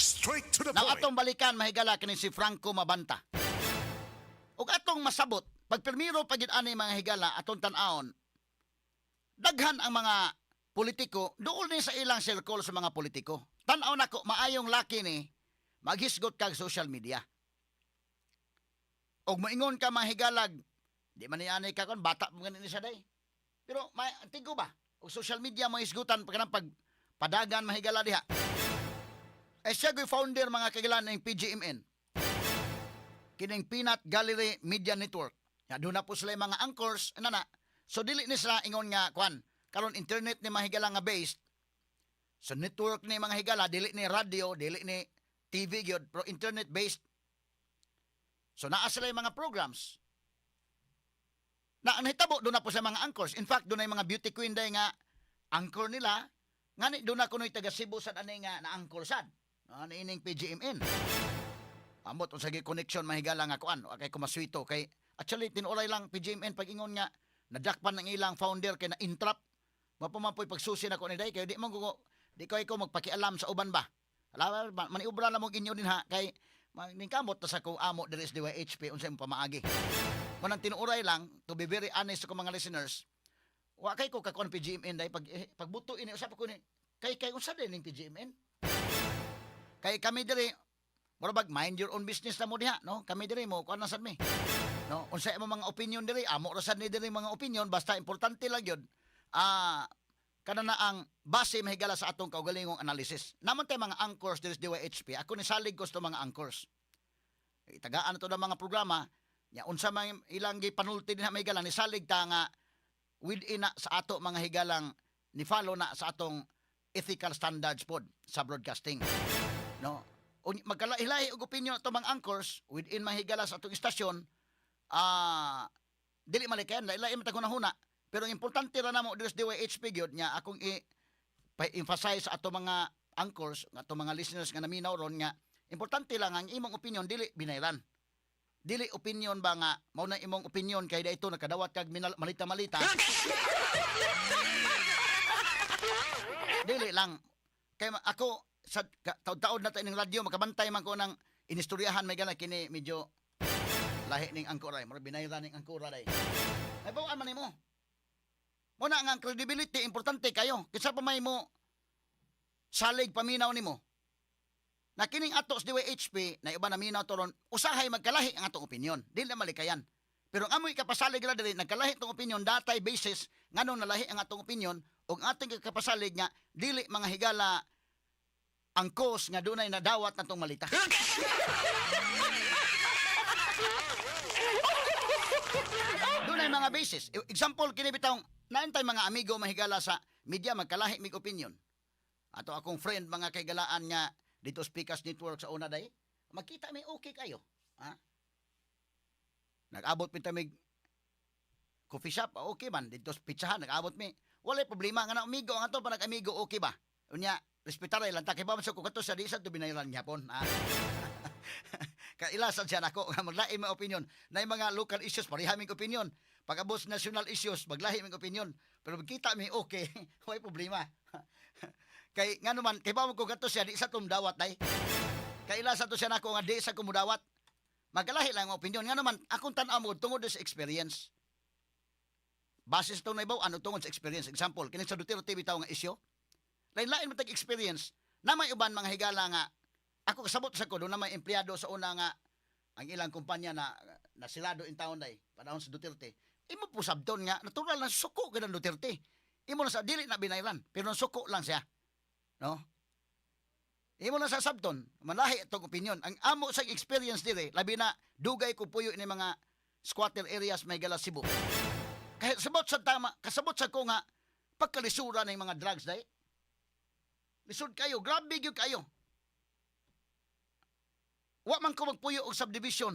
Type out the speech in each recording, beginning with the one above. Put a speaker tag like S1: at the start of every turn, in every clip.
S1: Straight to the
S2: Now
S1: point.
S2: Atong balikan, mahigala, kini si Franco Mabanta. Ug atong masabot, pag pirmiro pagid ani, mga higala, atong tan-awon, daghan ang mga politiko duol ni sa ilang circle sa mga politiko. Tan-aw nako, maayong laki ni maghisgot kag social media. Og moingon ka, mga higalag, di man ni anay ka kon bata mo gani ni siya day. Pero may tigo ba? Og social media mo hisgutan pag pag padagan, mahigala, diha. Eh siya go'y founder, mga kagilan, ng PGMN. Kining Peanut Gallery Media Network. Ya, doon na po sila yung mga anchors, ana na. So dili ni sila ingon nga kwan. Karon internet ni, mahigala, nga based. So network ni, mga higala, dili ni radio, dili ni TV gyud, pero internet based. So naa sila yung mga programs. Na ang nahitabo, doon na po sa mga anchors. In fact, doon na yung mga beauty queen day nga anchor nila. Ngani doon na kuno'y taga Cebu sad ani nga na anchor sad. Ano ining PGMN. Amot unsa gyud connection, mahigala, nga kuan, wa kay kumaswito kay actually tinuoray lang PGMN pag ingon nga nadakpan ng ilang founder kay na entrap. Mapumapoy pagsusi na ko ni day kay di mo ko di ko ko magpakialam sa uban ba. Ala maniobra lang mong inyo din ha kay ningkamot ta sa kong amo diri sa DYHP unsa imong pamaagi. Manang tinuoray lang, to be very honest sa akong mga listeners, wa kay ko kakuan PGMN day pag eh, pagbuto ini usap ko ni kay kay unsa din ning PGMN. Kay kami diri mura bag mind your own business na mo diha, no? Kami diri mo kuan na sad mi. No, unsa imo mga opinion diri, amo ra sad ni diri mga opinion, basta importante lang gyud. Ah, kana na ang base, mahigala, sa atong kaugalingong analysis. Naman tay mga anchors diri sa DYHP. Ako ni salig ko sa mga anchors. Itagaan na to ng mga programa, nya unsa man ilang gipanulti din, mahigala, ni salig ta nga within na sa ato, mga higalang, ni follow na sa atong ethical standards pod sa broadcasting. No? Magkalahi-lahi og opinion ato mga anchors within, mahigala, sa atong istasyon, dili malikayan, lahi-lahi man tag hunahuna. Pero ang importante ra namo diri sa DYHP gyud nya akong i pa-emphasize sa ato mga anchors, ato mga listeners nga naminaw ron nga importante lang ang imong opinion dili binayran. Dili opinion ba nga mao na imong opinion kay dito nakadawat kag malita-malita. Dili lang kay ako sa taod-taod na tayo ng radyo, makabantay man ko ng inistoryahan may gana kini medyo lahi ning angkora, murag binayran ning angkora day. Ay bawaan man nimo. Mo na nga ang credibility importante kayo. Kinsa pa may mo salig paminaw nimo. Na kining ato sa DYHP na iba na minaw to ron, usahay magkalahi ang atong opinion. Dili na malikayan. Pero ang amoy kapasalig ra diri nagkalahi itong opinion, datay basis nganong nalahi ang atong opinion ug ating kapasalig nga dili, mga higala, ang cause nga dunay nadawat natong malita. Dunay mga basis. Example kini bitawng naantay mga amigo, mahigala, sa media magkalahi mig opinion. Ato akong friend, mga kaigalaan, nga dito Speakers Network sa una day, magkita may okay kayo. Ha? Nag-abot mi mig coffee shop, ah, okay man dito sa pizzahan nag-abot mi. Walay problema nga na amigo ang ato pa nag-amigo, okay ba? Unya, respetare lang ta kay ba sa ko kato sa di sa to binayran gyapon. Ha? Kailasan siya nako nga maglahi may opinion. Na mga local issues pareha ming opinion. Pag abot sa national issues maglahi ming opinion. Pero magkita mi okay, way problema. Kay ngano man kay ba mo ko kato siya di sa tumdawat day. Kailasan to siya nako nga di sa kumudawat. Magkalahi lang ang opinion. Ngano man akong tan-aw mo tungod sa experience. Basis itong naibaw, ano tungod sa experience. Example, kining sa Duterte bitaw nga isyu. Lain-lain mo tag experience. Na may uban, mga higala, nga ako kasabot sa ko doon na may empleyado sa una nga ang ilang kumpanya na nasirado in town day panahon sa Duterte. Imo po sabton nga natural na suko gid ang Duterte. Imo na sa dili na binayran pero suko lang siya. No? Imo na sa sabton, malahi itong opinion. Ang amo sa experience dire, labi na dugay ko puyo ini mga squatter areas may gala Cebu. Kahit sabot sa tama, kasabot sa ko nga pagkalisura ng mga drugs day. Lisod kayo, grabe gyud kayo. Wa man ko magpuyo og subdivision.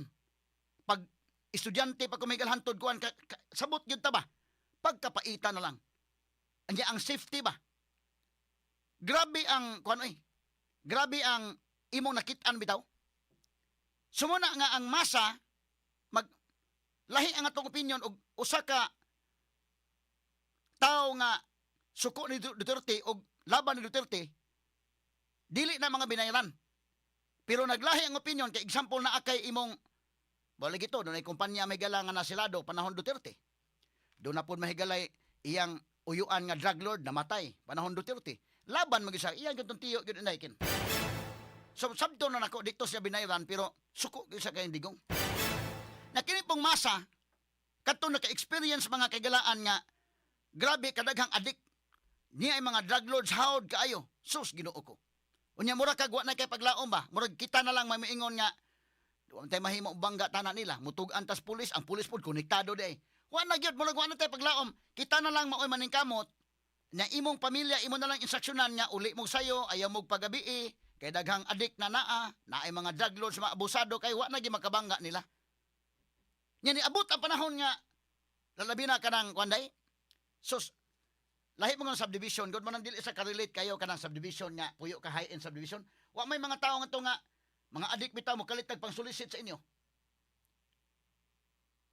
S2: Pag estudyante pa ko may hantod kuan sabot gyud ta ba? Pagkapaita na lang. Anya ang safety ba? Grabe ang kuan oy. Grabe ang imong nakit-an bitaw. Sumuna nga ang masa mag lahi ang atong opinion og usa ka tao nga suko ni Duterte og laban ni Duterte, dili na mga binayaran. Pero naglahi ang opinion kay example na akay imong balik ito, doon ay kumpanya mahigala nga nasilado panahon Duterte. Doon na po mahigalay iyang uyuan nga drug lord namatay panahon Duterte. Laban mag isa iyang gyud tiyo gyud inaykin. So sabto na nako dito siya binayran pero suko gyud sa kayong digong. Na kini pong masa kadto naka-experience mga kaigalaan nga grabe kadaghang adik niya ay mga drug lords hawd kaayo. Sus, Ginoo ko. Unya mura kag wa na kay paglaom ba? Murag kita na lang may miingon nga wa man tay mahimo bangga tanan nila. Mutug-an tas pulis, ang pulis pod konektado di. Wa na gyud, murag wa na tay paglaom. Kita na lang maoy maningkamot na imong pamilya imo na lang instruksyonan nga uli mong sayo, ayaw mong pagabi kay daghang adik na naa, naay mga drug lords mga abusado kay wa na gyud makabangga nila. Nya niabot ang panahon nga lalabi na kanang kuan day. Sus, lahi mo nga subdivision, gud man ang dili sa ka-relate kayo kanang subdivision nga puyo ka high-end subdivision. Wa may mga tawo nga to nga mga adik bitaw mo kalitag pang solicit sa inyo.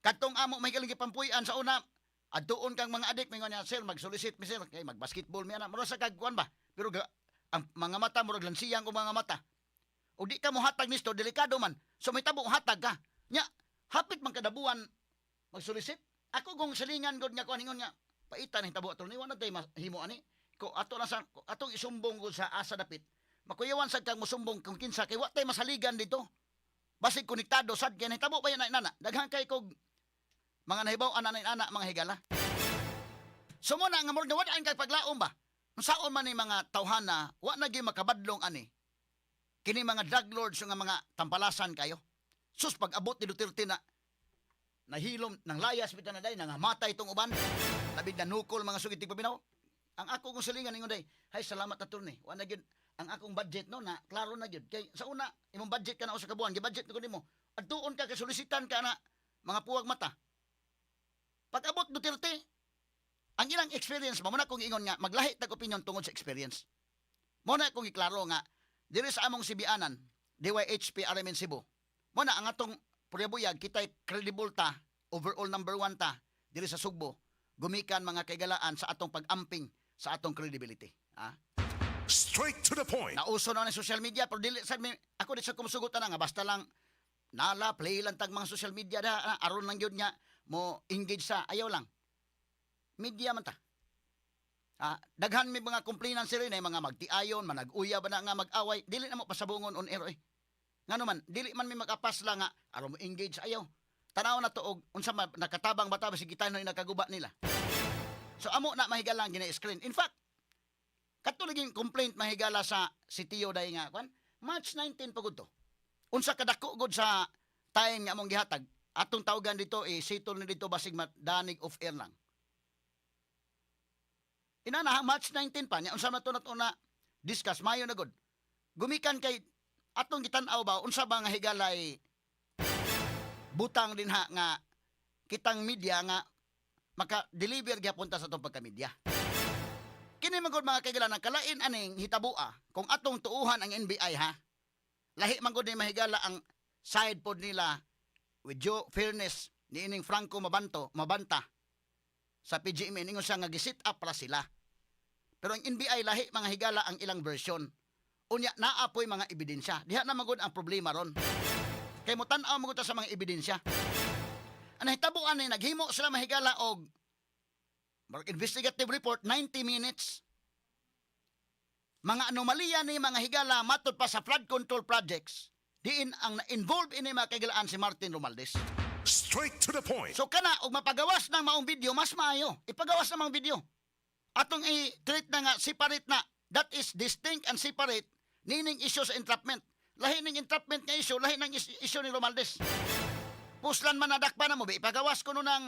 S2: Kadtong amo may galing gipampuy-an sa una, adtuon kang mga adik mingon niya, "Sir, mag-solicit mi sir, kay mag-basketball mi ana." Mura sa kag kuan ba? Pero ang mga mata murag lansiyang og mga mata. O di ka mohatag nisto, delikado man. So may tabo hatag ka. Nya, hapit man kadabuan mag-solicit. Ako kung silingan gud nga kuan ingon nga paitan ang tabo attorney, wa na tay mahimo ani. Ko ato na sa atong isumbong gud sa asa dapit. Makuyawan sad kang mosumbong kung kinsa kay wa tay masaligan dito. Basig konektado sad kay nahitabo ba yan na daghan kay kog mga nahibaw ana na ana mga higala. So mo na nga murag nawad-an kag paglaom ba? Unsaon man ni mga tawhana wa na gyud makabadlong ani. Kini mga drug lords nga mga tampalasan kayo. Sus, pag abot ni Duterte na nahilom ng layas bitaw na day nangamatay itong uban. Labi na nukol mga sugid tigpaminaw. Ang ako kong silingan ningon day, hay salamat attorney. Wa na gyud ang akong budget no na klaro na gyud. Kay sa una imong budget ka na usa ka buwan, gi-budget ko nimo. Adtuon ka kay solisitan ka na mga puwag mata. Pag abot Duterte, ang ilang experience mo na kong ingon nga maglahi tag opinion tungod sa experience. Mo na kong iklaro nga diri sa among sibianan, DYHP RMN Cebu. Mo na ang atong purya-buyag kita'y credible ta, overall number one ta diri sa Sugbo. Gumikan mga kaigalaan sa atong pag-amping sa atong credibility. Ah?
S1: Straight to the point.
S2: Nauso na ang social media pero dili sad mi ako di sa kumusugot na nga basta lang nala play lang tag mga social media da aron lang gyud nga mo engage sa ayaw lang. Media man ta. Daghan may mga complainants sila na mga magtiayon, manag-uya ba na nga mag-away, dili na mo pasabungon on air eh. Ngano man, dili man mi makapas lang nga aron mo engage ayaw. Tanaw na to og unsa man nakatabang ba ta sige kita na nakaguba nila. So amo na mahigala ang gina-screen. In fact, kato laging complaint mahigala sa si Tio day nga kwan, March 19 pa gud to. Unsa kadako gud sa time nga among gihatag, atong tawagan dito eh settle ni dito basig danig off air lang. Inana ha, March 19 pa niya unsa man to nato na discuss mayo na gud. Gumikan kay atong gitan-aw ba unsa ba nga higalay butang din ha nga kitang media nga maka-deliver gyapon ta sa atong pagka-media. Kini man gud mga kaigalan ang kalain aning hitabua kung atong tuuhan ang NBI ha. Lahi man gud ni mahigala ang side pod nila with due fairness ni ining Franco Mabanto Mabanta sa PGMA ningon siya nga gi-set up ra sila. Pero ang NBI lahi mga higala ang ilang version. Unya naa po'y mga ebidensya. Diha na man gud ang problema ron. Kay mo tan-aw man gud ta sa mga ebidensya. Ang nahitabuan ni naghimo sila mahigala og murag investigative report 90 minutes. Mga anomalya ni mga higala matod pa sa flood control projects diin ang na-involve ini mga kahigalaan si Martin Romualdez.
S1: Straight to the point.
S2: So kana og mapagawas ng maong video mas maayo. Ipagawas na maong video. Atong i-treat na nga separate na. That is distinct and separate nining issue sa entrapment. Lahi ning entrapment nga issue, lahi ng issue ni Romualdez. Puslan man nadakpa na mo, be, ipagawas ko no ng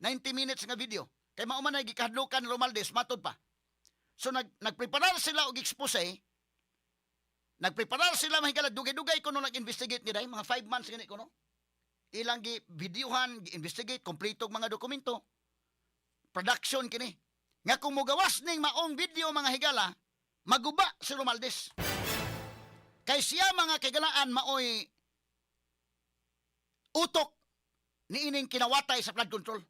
S2: 90 minutes nga video. Kay mao man ay gikahadlukan ni Romualdez, matod pa. So nagpreparar sila og expose. Nagpreparar sila mahigala dugay-dugay ko no nag-investigate ni day, mga 5 months gani ko no. Ilang gi videohan, gi-investigate, kompleto og mga dokumento. Production kini. Nga kung mugawas ning maong video mga higala, maguba si Romualdez. Kay siya mga kaigalaan maoy utok ni ining kinawatay sa flood control.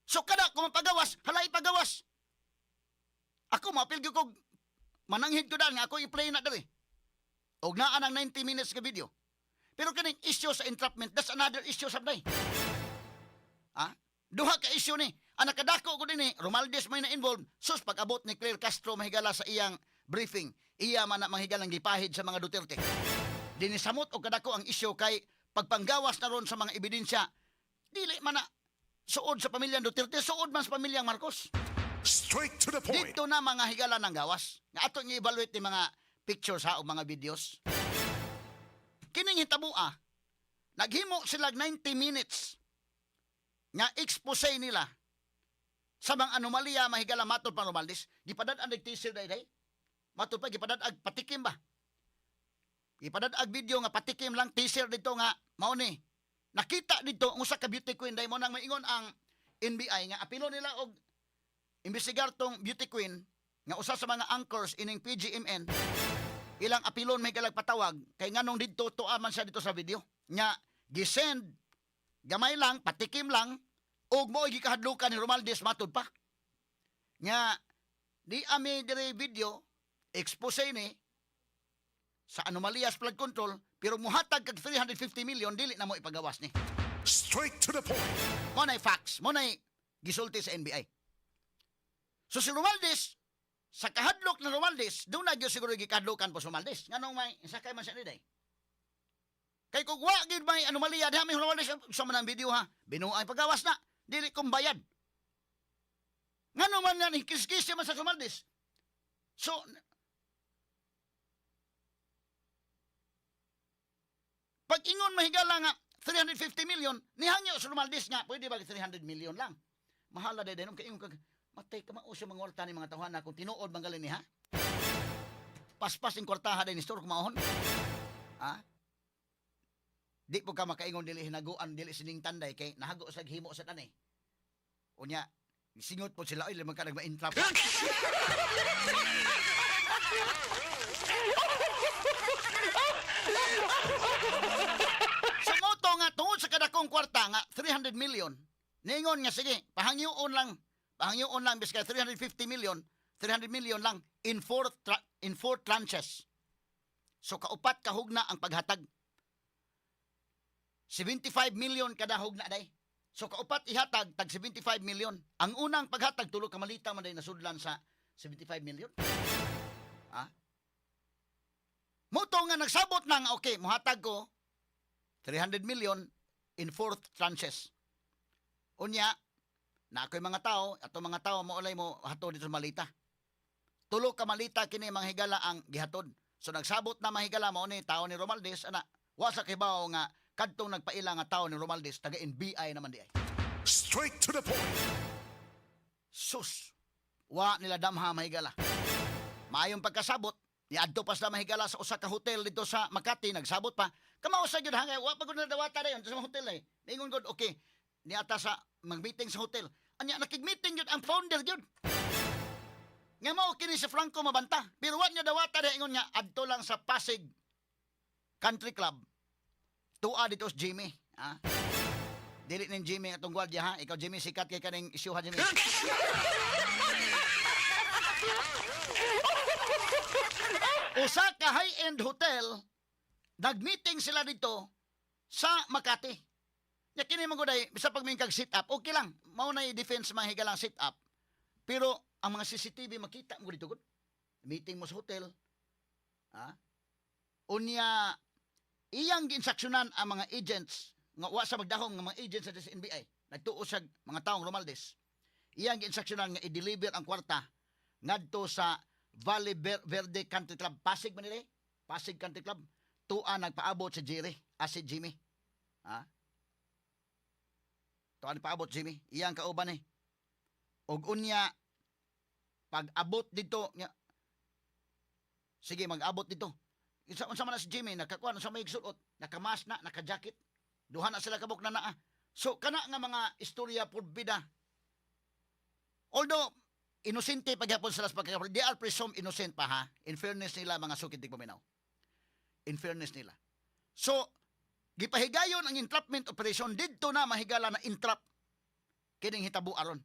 S2: So kada kung mapagawas, hala ipagawas. Ako mapil gyud kog mananghid ko daan nga ako i-play na diri. Og naa nang 90 minutes nga video. Pero kining issue sa entrapment, that's another issue sabday. Ha? Duha ka issue ni. Ang nakadako ko dinhi, Romualdez may na-involved. Sus, pag-abot ni Claire Castro mahigala sa iyang briefing, iya man na manghigalang gipahid sa mga Duterte. Dinisamot og kadako ang issue kay pagpanggawas na ron sa mga ebidensya, dili man na suod sa pamilyang Duterte, suod man sa pamilyang Marcos.
S1: Straight to the point.
S2: Dito na mga higala ng gawas. Nga ato nga evaluate ni mga pictures ha o mga videos. Kining hitabua, naghimo sila 90 minutes nga expose nila sa mga anomalya mahigala matod pa Romualdez. Gipadad ang nagteaser day day. Matod pa gipadad ag patikim ba. Gipadad ag video nga patikim lang teaser dito nga mao ni. Nakita dito ang usa ka beauty queen day mo nang maingon ang NBI nga apilo nila og imbestigar tong beauty queen nga usa sa mga anchors ining PGMN, ilang apilon may galag patawag kay nganong didto tuwa man siya dito sa video nga gisend gamay lang, patikim lang, ug mo'y gikahadlukan ni Romualdez matud pa nga di ami dire video expose ni sa anomaliyas flood control, pero muhatag kag 350 million, dili na mo ipagawas ni.
S1: Straight to the point.
S2: Mo na'y facts, mo na'y gisulti sa NBI. So si Romualdez, sa kahadlok ni Romualdez, doon na gyud siguro gikahadlokan po si Romualdez. Nganong may sakay man siya ni day. Kay kung wa gyud may anomalya diha may Romualdez sa man ang video ha, binuay pagawas na, dili kong bayad. Ngano man nga ni kiskis man sa Romualdez. So pag ingon mahigala nga 350 million, nihangyo sa Romualdez nga, pwede ba 300 million lang? Mahala day din, kay ingon kag, matay ka mao siya mga kwarta ni mga tawhana kung tinuod man ni ha? Paspas ang kwartaha day ni store kumaon. Ha? Di po ka makaingon dili hinaguan dili sining tanday kay nahago sa himo sa tanay. Unya, singot po sila, oy, limang ka nagma-entrap. Sa moto nga tungod sa kadakong kwarta nga 300 million, ningon nga sige, pahangyoon lang biska 350 million, 300 million lang in four tranches. So kaupat kahugna ang paghatag. 75 million kada hugna day. So kaupat ihatag tag 75 million. Ang unang paghatag tulo ka malita man day nasudlan sa 75 million. Ha? Moto nga nagsabot na nga okay, muhatag ko 300 million in four tranches. Unya, na ako'y mga tao, ato mga tao maulay mo hatod dito sa malita. Tulo ka malita kini mga higala ang gihatod. So nagsabot na mga higala mao ni tao ni Romualdez ana. Wa sa kibaw nga kadtong nagpaila nga tao ni Romualdez taga NBI naman di ay.
S1: Straight to the point.
S2: Sus, wa nila damha mahigala. Maayong pagkasabot, niadto pa sila mahigala sa usa ka hotel dito sa Makati, nagsabot pa. Kamao sa gyud hangay, wa pa gud nila dawata dayon sa mga hotel ay. Ningon gud, okay, niata sa mag-meeting sa hotel. Anya nakig-meeting gyud ang founder gyud. Nga mao kini si Franco Mabanta, pero wa niya dawata dayon, ingon nga adto lang sa Pasig Country Club. Tua dito si Jimmy, ha? Dili ning Jimmy atong gwardiya ha. Ikaw Jimmy, sikat kay kaning issue ha Jimmy. Usa ka high-end hotel, nag-meeting sila dito sa Makati. Nya kini man gud ay bisa pag kag sit up, okay lang. Mao na defense mga higalang sit up. Pero ang mga CCTV makita mo dito gud. Meeting mo sa hotel. Ha? Unya iyang giinstruksyonan ang mga agents nga wa sa magdahom nga mga agents sa NBI. Nagtuo sa mga taong Romualdez. Iyang giinstruksyonan nga i-deliver ang kwarta ngadto sa Valle Verde Country Club, Pasig man nila eh. Pasig Country Club. Tua nagpaabot si Jerry, ah, si Jimmy. Ha? Tuwa nagpaabot Jimmy. Iyang kauban eh. Og unya pag abot dito nga sige mag-abot dito. Isa unsa man na si Jimmy nakakuan sa may suot, nakamas na, naka-jacket. Duha na sila kabuk na naa. So kana nga mga istorya porbida. Although inosente pagyapon sila sa pagkakapal, they are presumed innocent pa ha. In fairness nila mga sukid paminaw. In fairness nila. So gipahigayon ang entrapment operation didto na mahigala na entrap kining hitabo aron.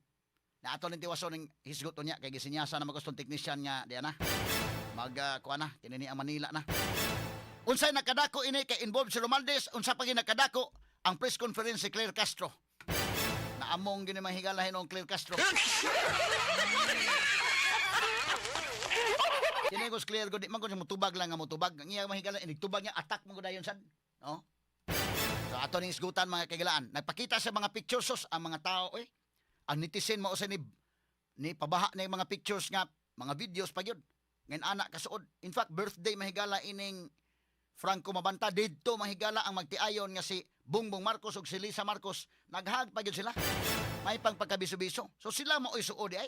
S2: Na ato ning tiwason ning hisgot niya kay gisinyasa na magustong technician nga diya na. Mag kuha na kini ni ang Manila na. Unsay nakadako ini kay involved si Romualdez, unsa pa nakadako ang press conference si Claire Castro. Naamong gini mahigala hinuon Claire Castro. Kini ko Claire ko di man ko siya mutubag lang nga mutubag. Ang iya mahigala inigtubag niya, attack mo ko dayon sad. No? So ato ning isgutan, mga kagilaan. Nagpakita sa mga pictures sos ang mga tao oy. Ang netizen mao sa ni pabaha na yung mga pictures nga mga videos pa gyud. Ngayon anak kasuod. In fact, birthday mahigala ining Franco Mabanta didto mahigala ang magtiayon nga si Bongbong Marcos ug si Lisa Marcos, naghag pa gyud sila. May pang pagkabiso-biso. So sila mao'y suod ay.